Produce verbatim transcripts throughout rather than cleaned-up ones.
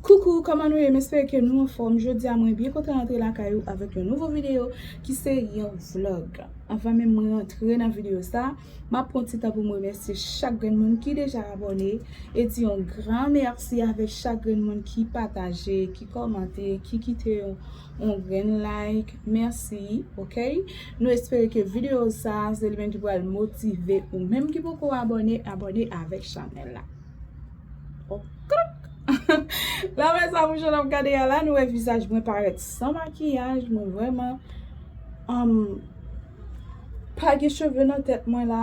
Koukou, kòman nou ye? M espere ke nou anfòm. Jodi a, mwen byen kontan rantre lakay ou avèk yon nouvo videyo ki se yon vlog. Anvan menm mwen rantre nan videyo sa, m ap pran ti tan pou m remèsye chak grenn moun ki deja abòne e di yon gran mèsi avèk chak grenn moun ki pataje, ki kòmante, ki kite yon, yon grenn like. Mèsi, oke? Nou espere ke videyo sa, se li menm ki pral motive ou menm ki poko abòne, abòne avèk chanèl la. Okrok! Lè sa, mouche n ap gade a la, nou wè vizaj mwen parèt san makiyaj, mwen vrèman, um, pa gen cheve nan tèt mwen la.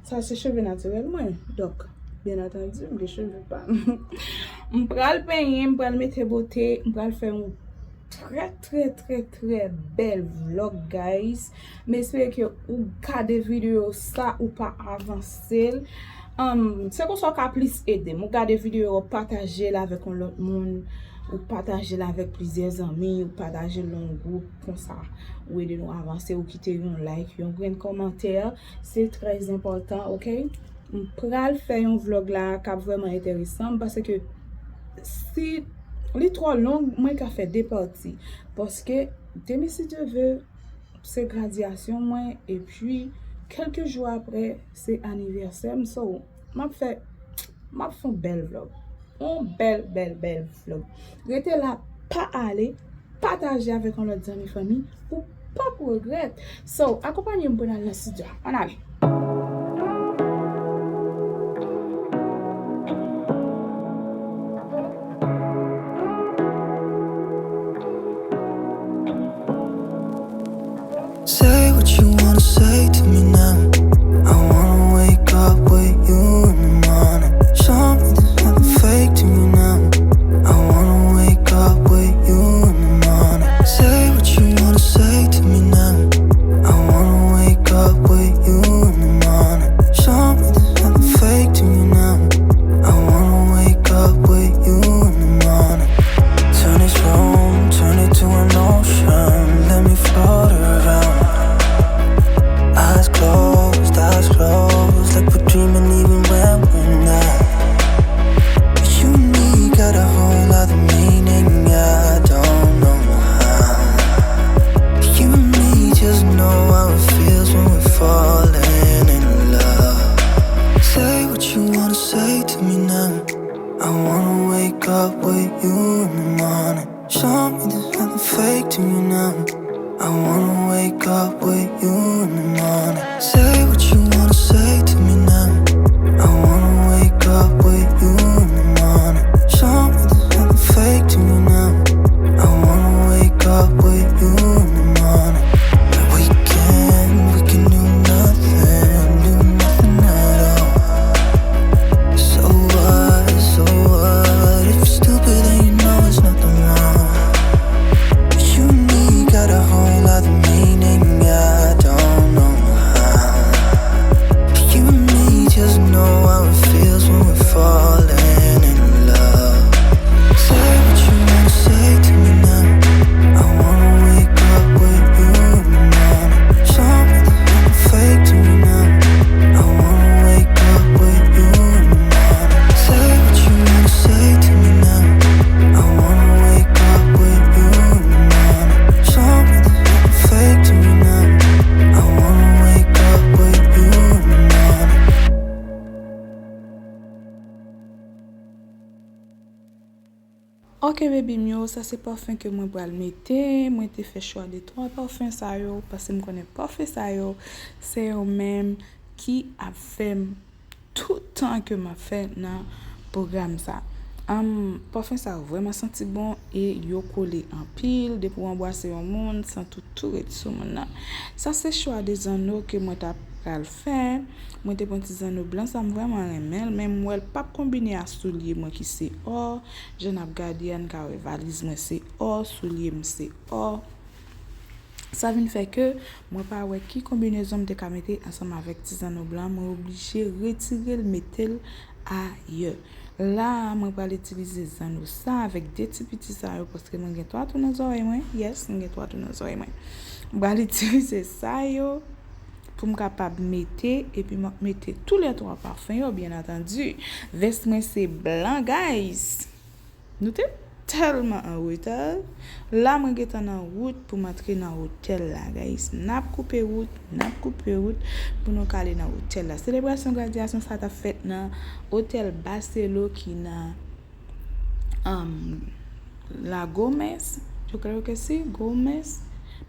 Sa se cheve natirèl mwen. Donk, byen antandi, m gen cheve pa m. M pral penyen, m pral mete bote, m pral fè yon trè, trè, trè, trè bèl vlog, guys. M espere ke ou gade videyo sa, ou pa avanse l. Um, se konsa w ka plis ede m. Ou gade videyo, w pataje l avèk yon lòt moun, ou pataje l avèk plizyè zanmi, ou pataje l nan yon gwoup konsa. Ou ede nou avanse, ou kite yon like, yon grenn kòmantè. Se trè enpòtan, oke? M pral fè yon vlog la k ap vrèman enteresan, paske si li twò long, mwen ka fè de pati. Paske, demen, si Dye ve, se gradyasyon mwen, epi, kèlke jou apre, se anivèsè m. So, m ap fè, m ap fè yon bèl vlog. Yon bèl, bèl, bèl vlog. Rete la, pa ale, pataje avèk yon lòt zanmi fanmi, ou p ap regrèt. So, akonpanye m pou n al nan estidyo a. Ann ale. Say what you wanna say to me now. I wanna wake up with you in the morning. Show me there's nothing fake to me now. I wanna wake up with you in the morning. Say what you wanna say to me now. I wanna wake up with you in the morning. Show me there's nothing fake to me now. I wanna wake up with you in the morning. Turn this room, turn it to an ocean. Let me float around. Eyes closed, eyes closed, like we're dreaming even when we're not. You and me got a whole lot of meaning, I don't know how. You and me just know how it feels when we're falling in love. Say what you wanna say to me now. I wanna wake up with you in the morning. Show me there's nothing fake to me now. I wanna wake up with you in the morning. Say what you wanna say to me now. I wanna wake up with you in the morning. Show me there's nothing fake to me now. I wanna wake up with you in the morning. Like we can, we can do nothing, do nothing at all. So what, so what? If you're stupid, then you know it's nothing wrong. You and me got a whole lot of meaning, I don't know how. You and me just know how it feels when we're falling in love. Say what you wanna say to me now. I wanna wake up with you in the morning. Show me there's nothing fake to me now. I wanna wake up with you in the morning. Say what you wanna say to me now. I wanna wake up with you in the morning. Show me there's nothing fake to me now. I wanna wake up with you in the morning. Ok, baby m yo, sa se pafen ke mwen pral mete. Mwen te fè chwa de twa pafen sa yo, paske m konnen pafen sa yo, se yo menm ki ap fè m tout tan ke m ap fè nan pwogram sa. Am, pafen sa yo vrèman santi bon e yo kole anpil. Depi w anbwase yon moun, sant ou tou ret sou moun nan. Sa se chwa de zanno ke mwen t ap pral fè. Mwen te pran ti zanno blan sa, m vrèman renmen l, men m wè l p ap konbine a soulye mwen ki se ò. Jan n ap gade a, n ka wè valiz mwen se ò, soulye m se ò. Sa vin fè ke mwen pa wè ki konbinezon m te ka mete ansanm avèk ti zanno blan, mwen oblije retire l, mete l ayè. La a, mwen pral itilize zanno sa avèk de ti piti sa yo, paske mwen gen twa tou nan zòrèy mwen. Yes, mwen gen twa tou nan zòrèy mwen. Mwen pral itilize sa yo pou m kapab mete, epi m ap mete toulètwa pafen yo, byen antandi. Vès mwen se blan, guys. Note? tèlman an reta. La, mwen gentan nan wout pou m antre nan otèl la, guys. N ap koupe wout, n ap koupe wout pou nou ka ale nan otèl la. Selebrasyon gradyasyon sa t ap fèt nan otèl Barcelo ki nan um, La Gomez, yo creo que sí, Gomez,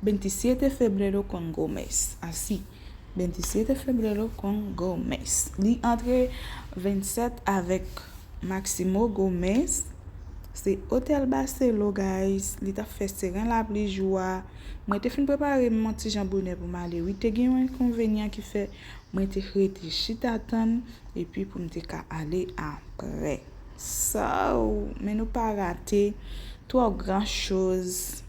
veintisiete Febrero con Gomez, así, veintisiete Febrero con Gomez. Li antre vennsèt avèk Maximo Gomez. Se otèl Barcelo, guys. Li t ap fè seren lapli jou a. Mwen te fin prepare m yon ti jan bonè pou m ale. Wi, te gen yon enkonvenyan ki fè mwen te rete chita tann, epi pou m te ka ale apre. So, men nou pa rate twò gran choz.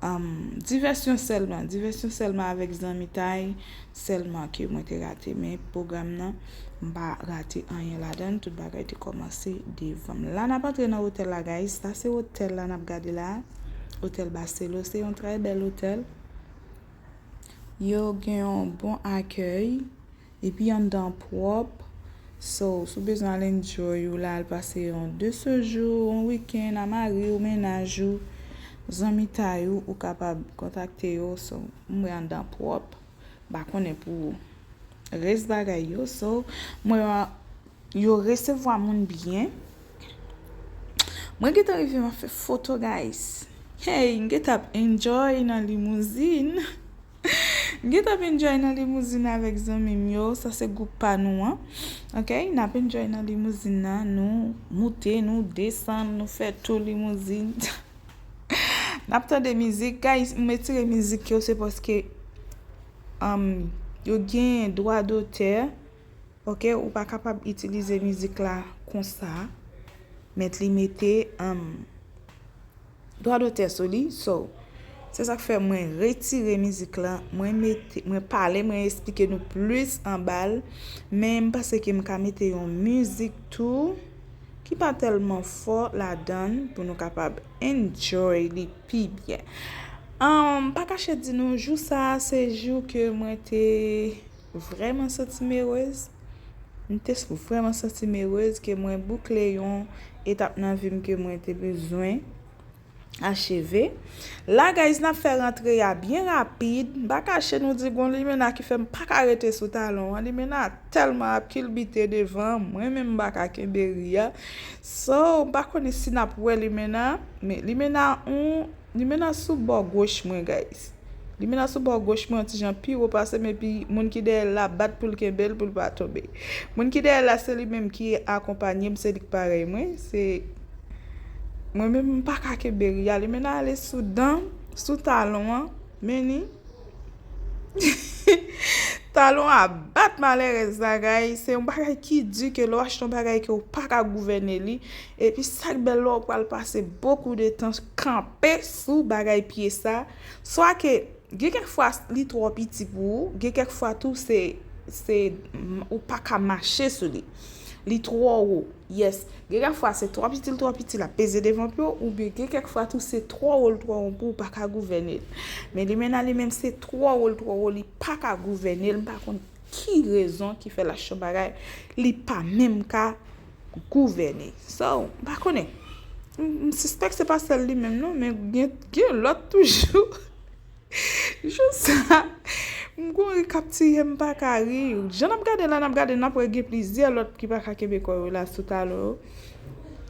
Um, divèsyon sèlman, divèsyon sèlman avèk zanmitay sèlman ke mwen te rate, men pwogram nan, m pa rate anyen ladan l, tout bagay te kòmanse devan m. La, n ap antre nan otèl la, guys. Sa se otèl la n ap gade la. Otèl Barcelo, se yon trè bèl otèl. Yo gen yon bon akèy. Epi anndan pwòp. So, si w bezwen al enjoy ou la, al pase yon de sejou, yon wikenn a mari w, mennaj ou, zanmitay ou, ou kapab kontakte yo. So, m wè anndan pwòp. M pa konnen pou rès bagay yo. So, m wè yo resevwa moun byen. Mwen gentan rive, m ap fè foto, guys. Hey, m gentan ap enjoy nan limouzin. M gentan ap enjoy nan limouzin avèk zanmi m yo. Sa se gwoup pa nou an. Ok, n ap enjoy nan limouzin nan. Nou moute, nou desann, nou fè tou limouzin. N ap tande mizik. Guys, m retire mizik yo, se paske um, yo gen dwa dotè. Ok, ou pa kapab itilize mizik la konsa. Mèt li mete um, dwa dotè sou li. So, se sa k fè mwen retire mizik la. Mwen mete, mwen pale, mwen esplike nou plis anba l. Men m panse ke m ka mete yon mizik tou ki pa tèlman fò ladan l pou nou kapab enjoy li pi byen. Um, pa kache di nou, jou sa a, se jou ke mwen te vrèman santi m erez. M te vrèman santi m erez ke mwen boukle yon etap nan vi m ke mwen te bezwen acheve. La, guys, n ap fè rantre a byen rapid. M pa kache nou di gon limena ki fè m pa ka rete sou talon an. Limena tèlman ap kilbite devan mwen, menm m pa ka kenbe ri a. So, m pa konnen si n ap wè limena, men limena on Limena sou bò goch mwen, guys. Limena sou bò goch mwen, yon ti jan pi wo pase m, epi moun ki dèyè l la bat pou l kenbe l, pou l pa tonbe. Moun ki dèyè l la, se li menm ki akonpanye m, se li k parèy mwen. Se mwen menm, m pa ka kenbe ri a. Limena ale sou dan, sou talon an, men ni. Talon a bat malèrèz la, guys. Se yon bagay ki di ke lè w achte yon bagay ke w pa ka gouvène li. Epi sa k bèl, lè w pral pase bokou de tan kanpe sou bagay pye sa. Swa ke gen kèk fwa li twò piti pou ou, gen kèk fwa tou se, se, ou pa ka mache sou li. Li twò wo. Yes. Gen kèk fwa se twò piti, l twò piti, l ap peze devan pye w, oubyen gen kèk fwa tou se twò wo l twò wo pou ou pa ka gouvène l. Men limena li menm se twò wo l twò wo, li pa ka gouvène l, m pa konn ki rezon ki fè l achte yon bagay li pa menm ka gouvène. So, m pa konnen. M, m sispèk se pa sèl li menm non, men gen, gen lòt toujou. Jou sa, m gon ri k ap tiye m, m pa ka ri. Jan n ap gade la, n ap gade, n ap wè gen plizyè lòt ki pa ka kenbe kò yo la sou talon yo.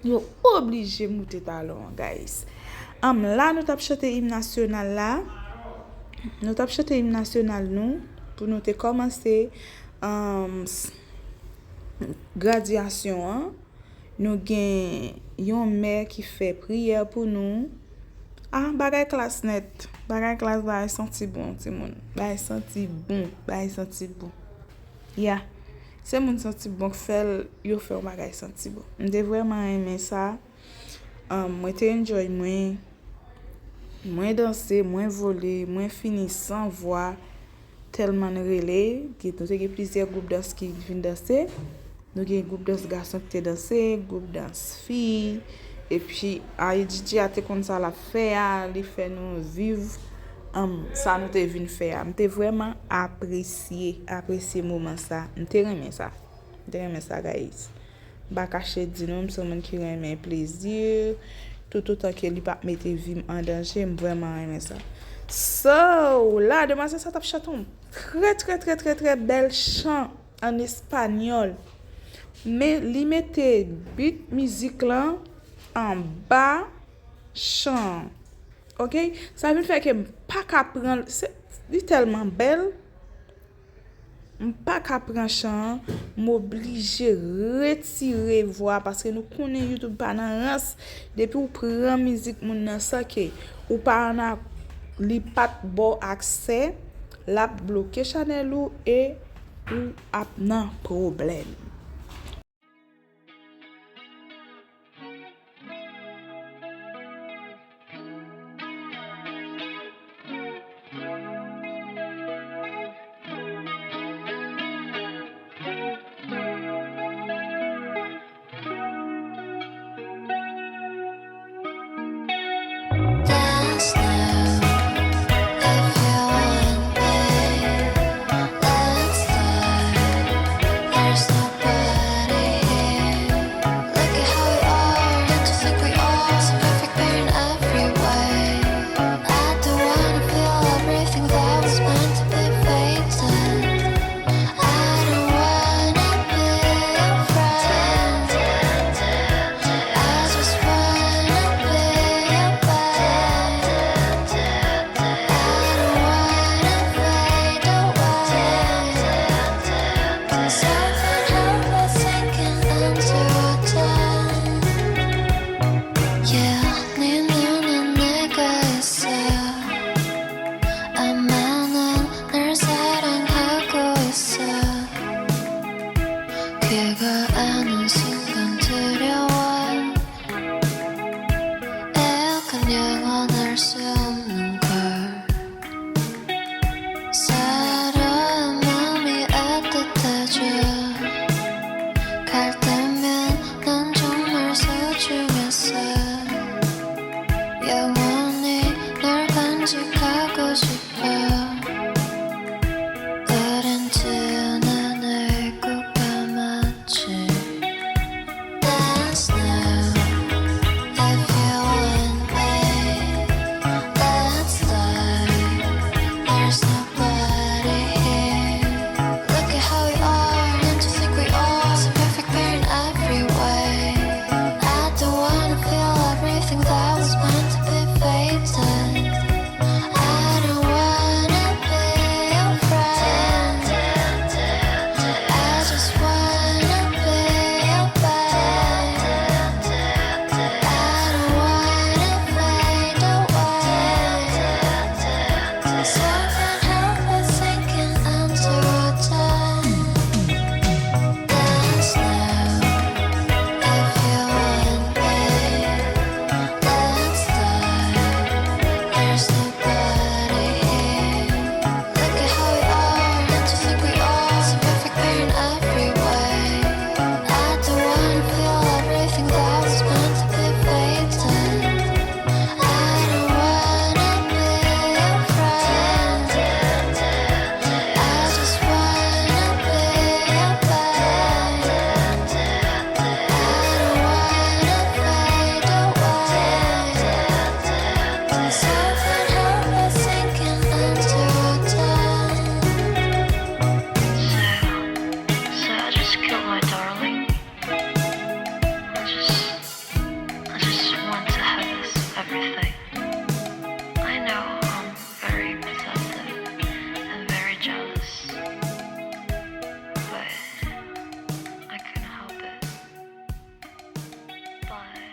Yo oblije moute talon an, guys. Anm, la, nou t ap chante im nasyonal la. Nou t ap chante im nasyonal nou pou nou te kòmanse, anm, s-, gradyasyon an. Nou gen yon mè ki fè priyè pou nou. Ah, bagay klas nèt. Bagay klas, bagay santi bon, timoun. Bagay santi bon, bagay santi bon. Ya. Se moun santi bon k fè l, yo fè yon bagay santi bon. M te vrèman renmen sa. Anm, mwen te enjoy mwen. Mwen danse, mwen vole, mwen fini san vwa. Tèlman n rele, gen, nou te gen plizyè gwoup dans ki vin danse. Nou gen gwoup dans gason ki te danse, gwoup dans fi. Epi, ay, D J a te konn sa l ap fè a, li fè nou viv, anm, sa nou te vin fè a. M te vrèman apresye, apresye moman sa. M te renmen sa. M te renmen sa, guys. M pa kache di nou, m se yon moun ki renmen plezi, Toutotan ke li p ap mete vi m an danje, m vrèman renmen sa. So, la, demwazèl sa t ap chante yon trè, trè, trè, trè, trè bèl chan an espanyòl. Men li mete bit mizik lan anba chan an. Oke? Sa vin fè ke m pa ka pran, se, li tèlman bèl. M pa ka pran chan an, m oblije retire vwa, paske nou konnen YouTube pa nan rans. Depi w pran mizik moun nan san ke ou pa ann a, li pa t ba w aksè, l ap bloke chanèl ou e ou ap nan pwoblèm. Dance now, if you want me. Let's fly, there's nobody here. Look at how we are, don't you think we are so perfect, we're in every way? I don't wanna feel everything that was meant to be fading. I don't wanna be your friend. I just wanna be your bed. I don't wanna fade away. Something help us sinking into our time. Yeah, 네 눈엔 내가 있어. 아마 넌 날 사랑하고 있어. 그거 아는 순간 두려워. 이건 영원할 수 없는 걸. 사람 마음이 따뜻해져. 갈 때면 난 정말 소중했어. 영원히 널 간직하고 싶어. 우린 두 눈을 꼭 감았지. Dance now, if you want me. Let's fly, there's nobody here. Look at how we are, don't you think we are so perfect, we're in every way? I don't wanna feel everything that was meant to be fading. I don't wanna be your friend. I just wanna be your bed. I don't wanna fade away. Something help us sinking into our time. Dance now, if you want me. Let's fly, there's nobody here. Look at how we are, don't you think we are so perfect, we're in every way? I don't wanna feel everything that was meant to be fading. I don't wanna be your friend. I just wanna be your bed. I don't wanna fade away. Something help us sinking into our time. So, so I just killed my darling. I just, I just want to have this everything. I know I'm very possessive and very jealous, but I couldn't help it. Bye.